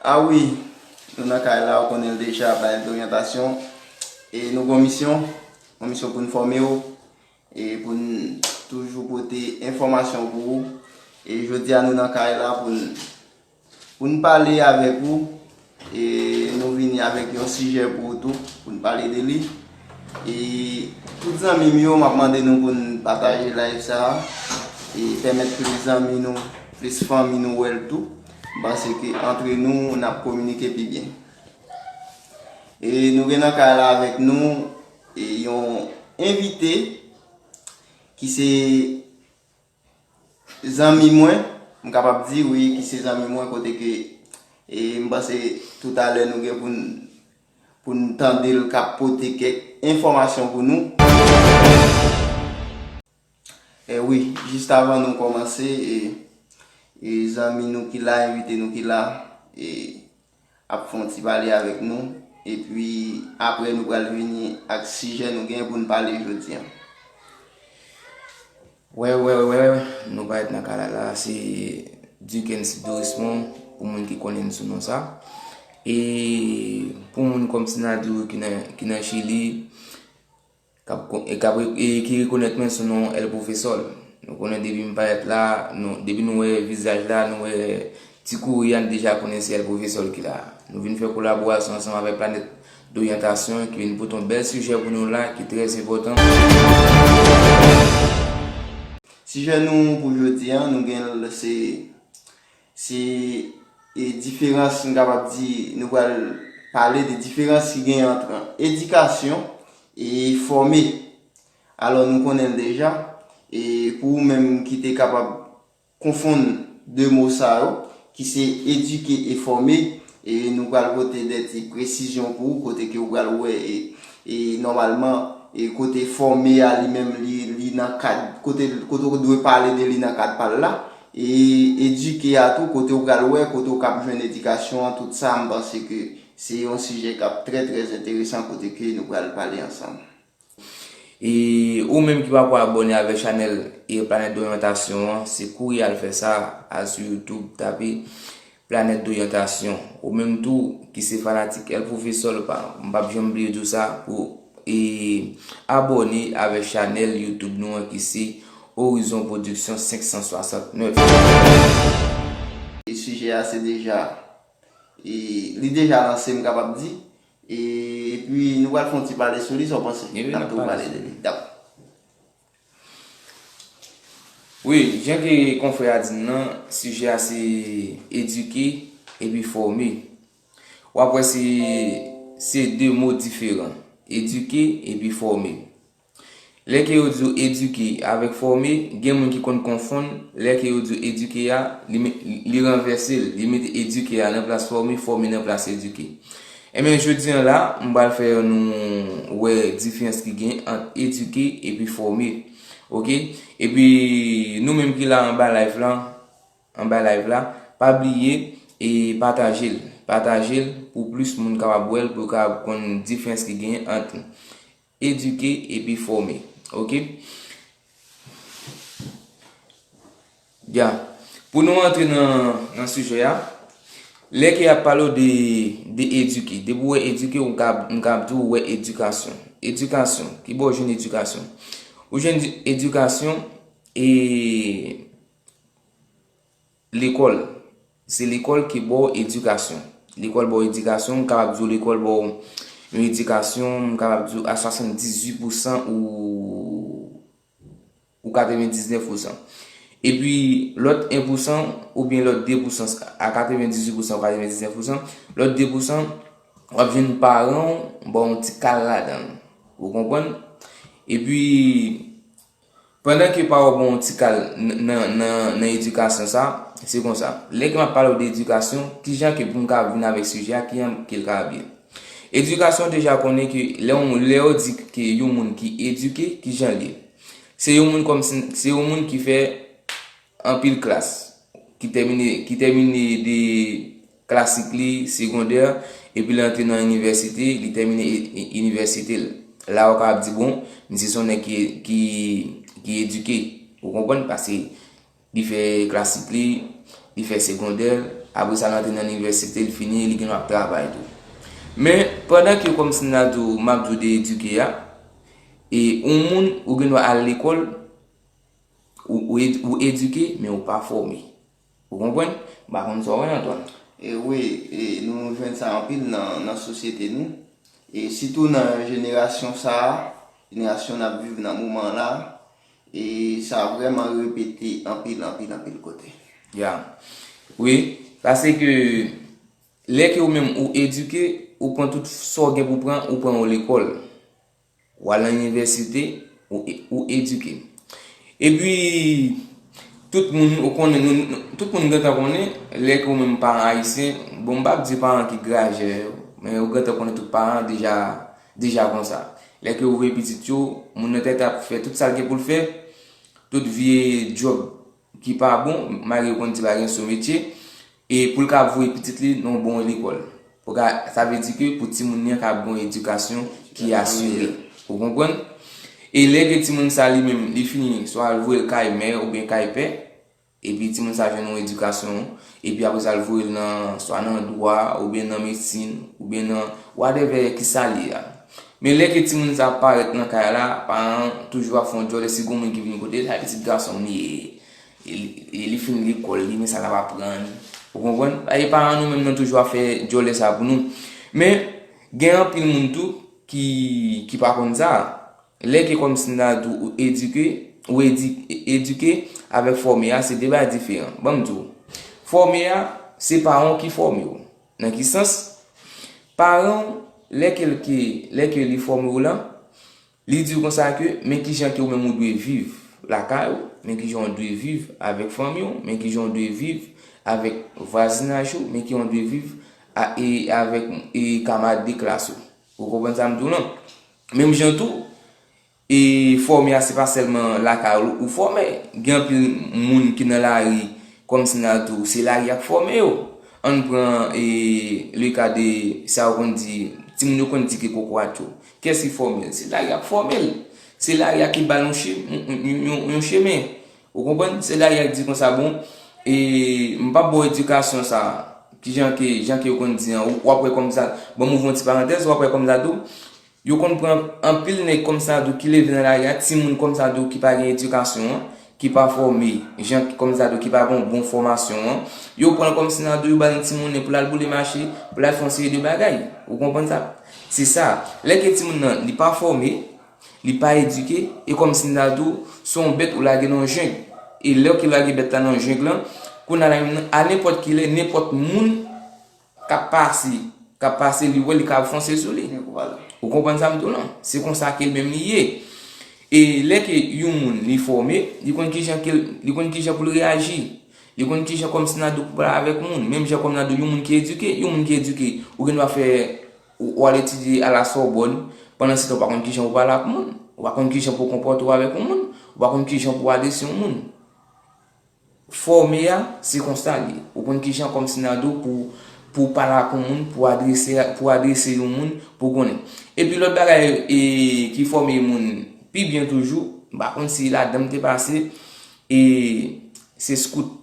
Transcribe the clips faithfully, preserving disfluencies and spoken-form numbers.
Ah wi, nou nan kay la, ou konnen l deja, Planèt Doryantasyon. E nou gon misyon, yon misyon pou n fòme w, e pou n toujou pote enfòmasyon pou ou. E jodi a nou nan kay la pou n, pou n pale avèk ou. E nou vini avèk yon sijè pou ou tou, pou n pale de li. E tout zanmi m yo, m ap mande nou pou n pataje live sa a. E pèmèt plis zanmi nou, plis fanmi nou wè l tou. M panse ke antre nou, n ap kominike pi byen. E nou gen nan kay la avèk nou, e yon envite ki se zanmi mwen, m kapab di wi, ki se zanmi mwen, kote ke, e m panse toutalè nou gen pou n, pou n tande l k ap pote kèk enfòmasyon pou nou. E wi, jis avan nou kòmanse, e, e zanmi nou ki la, envite nou ki la, e ap fè yon ti pale avèk nou, epi apre nou pral vini ak sijè nou gen pou n pale jodi a. Wè, wè, wè, wè, nou parèt nan kay la, se Duckens Dorismond, pou moun ki konnen m sou non sa. E pou moun kòm Sinadou ki nan, ki nan Chili, k ap kon-, e k ap re-, e ki rekonèt mwen sou non El Profesor. Nou konnen depi m parèt la, nou, depi nou wè vizaj la, nou wè ti kouri a, n deja konnen se El Profesor ki la. Nou vin fè kolaborasyon ansanm avèk Planèt Doryantasyon, ki vin pote yon bèl sijè pou nou la, ki trè enpòtan. Sijè nou pou jodi a, nou gen l, se, se, e, diferans, m kapab di, nou pral pale de diferans ki gen ant edikasyon e fòme. Alò, nou konnen l deja, e pou ou menm ki te kapab konfonn de mo sa yo, ki se edike e fòme, e nou pral pote de ti presizyon pou ou, kote ke ou pral wè, e, e nòmalman, e kote fòme a li menm, li, li nan kad, kote, kote ou dwe pale de li nan kad pa l la, e edike a tou, kote ou pral wè, kote ou k ap jwenn edikasyon an, tout sa, m panse ke se yon sijè k ap trè, trè enteresan, kote ke nou pral pale ansanm. E ou menm ki pako abòne avèk chanèl e Planèt Doryantasyon an, se kouri al fè sa, al sou YouTube, tape Planèt Doryantasyon. Ou menm tou ki se fanatik El Profesor pa, m p ap janm bliye di w sa, pou, e, abòne avèk chanèl YouTube nou an ki se Horizon Production senk san swasant nèf. E sijè a se deja, e, li deja lanse, m kapab di. E, epi nou pral fè yon ti pale sou li, sa w panse? N ap tou pale de li. Dakò. Wi, jan ke konfrè a di n nan, sijè a se edike epi fòme. W ap wè se, se de mo diferan, edike epi fòme. Lè ke yo di w edike avèk fòme, gen moun ki konn konfonn, lè ke yo di w edike a, li me-, li ranvèse l, li mete edike a nan plas fòme, fòme nan plas edike. Enben, jodi a la, m pral fè nou wè diferans ki gen ant edike epi fòme. Oke? Epi, nou menm ki la anba live la, anba live la, pa bliye e pataje l. Pataje l pou plis moun kapab wè l, pou yo kapab konn diferans ki gen ant edike epi fòme. Oke? Ya. Pou nou antre nan, nan sijè a, lè ke y ap pale w de, de edike, depi w wè edike, ou ka, m ka di w wè edikasyon. Edikasyon, ki bò w jwenn edikasyon? Ou jwenn di-, edikasyon e lekòl. Se lekòl ki ba w edikasyon. Lekòl ba w edikasyon, m kapab di w lekòl ba w yon edikasyon, m kapab di w a swasanndizuit pousan ou, ou katrevendiznèf pousan. Epi, lòt en pousan oubyen lòt de pousan, a katrevendizuit pousan ou katrevendiznèf pousan, lòt de pousan, w ap jwenn paran w ba w yon ti kal ladan l. Ou konprann? Epi, pandan ke pa w ba w yon ti kal n-, nan, nan, nan edikasyon sa, se konsa. Lè ke m ap pale w de edikasyon, kijan ke pou m ka vin avèk sijè a, kijan ke l ka byen? Edikasyon deja konnen ke lè yon, lè yo di ke yon moun ki edike, kijan l ye? Se yon moun kòmsi, se yon moun ki fè anpil klas, ki tèmine, ki tèmine de klasik li, segondè, epi li antre nan inivèsite, li tèmine i-, i-, inivèsite l. La, ou kapab di, bon, misye se yon nèg ki, ki, ki edike. Ou konprann? Paske li fè klasik li, li fè segondè l, Apre sa, l antre nan inivèsite, l fini, li gen dwa ap travay tou. Men, pandan ke kòmsi n a di w, m ap di w de edike a, e yon moun, ou gen dwa al lekòl, ou, ou ed- ou edike, men ou pa fòme. Ou konprann? M pa konn sa w wè, Antoine. E wi, e nou jwenn sa anpil nan, nan sosyete nou. E sitou nan jenerasyon sa a, jenerasyon n ap viv nan moman la, e sa vrèman repete anpil, anpil, anpil kote. Ya. Wi, paske lè ke ou menm ou edike, ou pran tout sa w gen pou pran, ou pran yo lekòl. Ou al nan inivèsite, ou, ou edike. Epi, tout moun, ou konnen, nou, nou- tout moun gentan konnen, lè ke ou menm paran ayisyen, bon, m p ap di paran ki grajè, men ou gentan konnen tout paran deja, deja konsa. Lè ke ou voye pitit yo, moun nan tèt ap fè tout sa l gen pou l fè, tout vye djòb ki pa bon, malgre yo konn di pa gen sou metye, e pou l ka voye pitit li nan yon bon lekòl. Pou ka, sa vle di ke pou timoun li an ka ap gen yon edikasyon ki asire. Ou konprann? E lè ke timoun sa li menm, li fini, swa l voye l kay mè oubyen kay pè, epi timoun sa jwenn yon edikasyon, epi apre sa l voye l nan, swa nan dwa, oubyen nan medsin, oubyen nan whatever ki sa l ye a. Men lè ke timoun sa ap parèt nan kay la, paran an toujou ap fè yon djòlè si gon moun ki vin kote l, sa pitit gason m li ye. E li, e li fin lekòl li, men sa l ap aprann. Ou konprann? E paran nou menm nan toujou ap fè djòlè sa pou nou. Men, gen anpil moun tou ki, ki pa konn sa. Lè ke kòmsi n ta di w ou edike, ou edi- edike avèk fòme a, se de bagay diferan. Ban m di w. Fòme a, se paran w ki fòme w. Nan ki sans? Paran w, lè ke l ke, lè ke li fòme w lan, li di w konsa ke, men kijan ke ou menm ou dwe viv lakay ou, men kijan w dwe viv avèk fanmi w, men kijan w dwe viv avèk vwazinaj ou, men kijan w dwe viv a, e avèk, e kamarad de klas ou. Ou konprann sa m di w lan? Menm jan tou, e fòme a se pa sèlman lakay ou, ou fòme. Gen anpil moun ki nan lari, kòmsi n ta di w, se lari a k fòme yo. Ann pran, e, le ka de sa yo konn di, timoun yo konn di ke kokorat yo. Kiyès ki fòme l? Se lari a k fòme l. Se lari a ki ba l yon che- yon, yon, yon, yon chemen. Ou konprann? Se lari a k di konsa, bon, e, m p ap ba w edikasyon sa, ki jan ke, jan ke yo konn di an, w ap wè kòmsa, ban m ouvri yon ti parantèz, w ap wè kòmsa tou, yo konn pran anpil nèg kòmsa tou ki leve nan lari a, timoun kòmsa tou ki pa gen edikasyon an, ki pa fòme, jan kòmsa tou ki pa gen yon bon fòmasyon an, yo pran l kòmsi n ta di w yo ba l yon ti monnen pou l al boule mache, pou l al fè yon seri de bagay. Ou konprann sa? Se sa. Lè ke timoun nan, li pa fòme, li pa edike, e kòmsi n ta di w, se yon bèt ou lage nan yon jeng. E lè ke w lage bèt la nan jeng lan, kounye a la menm, a nenpòt ki lè, nenpòt moun k ap pase, k ap pase, li wè, li ka fonse sou li. Ou konprann sa m di w lan? Se konsa ke l menm li ye. E lè ke yon moun, li fòme, li konn kijan ke l, li konn kijan pou l reyaji. Li konn kijan kòmsi n ta di w pou pale avèk moun. Menm jan kòm n ta di w yon moun ki edike, yon moun ki edike, ou gen dwa fè, ou, ou al etidye a la Sòbòn, pandan se tan ou pa konn kijan pou pale ak moun. Ou pa konn kijan pou konpòte w avèk yon moun. Ou pa konn kijan pou adrese yon moun. Fòme a, se konsa l ye. Ou konn kijan kòmsi n ta di w pou, pou pale ak yon moun, pou adrese, pou adrese yon moun, pou konnen. Epi lòt bagay, e, ki fòme moun pi byen toujou, m pa konn si ladan m te pase, e, se scout.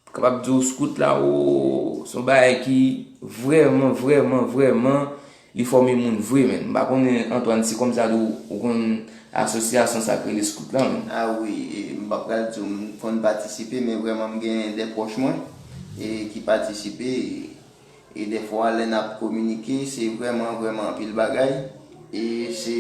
Kapab di w scout la, o, se yon bagay ki vrèman, vrèman, vrèman, li fòme moun vre, menn. M pa konnen, Antoine, si kòmsa tou ou konn asosyasyon sa k rele scout la, menn. A wi, e, m pa pral di w m konn patisipe, men vrèman m gen de pwòch mwen, e, ki patisipe, e, e dèfwa lè n ap kominike, se vrèman, vrèman anpil bagay, e se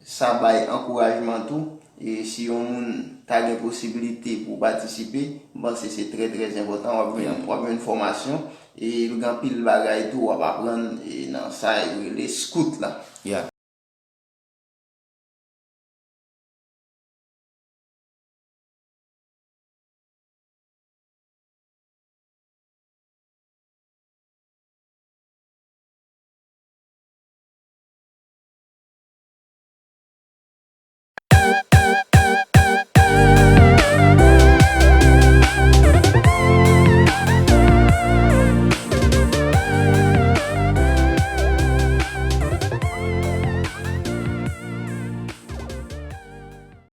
sa bay ankourajman tou. E si yon moun ta gen posibilite pou patisipe, m panse se trè, trè enpòtan. W ap jwenn, w ap jwenn fòmasyon, e l gen anpil bagay tou w ap aprann, e nan sa yo rele scout la. Ya.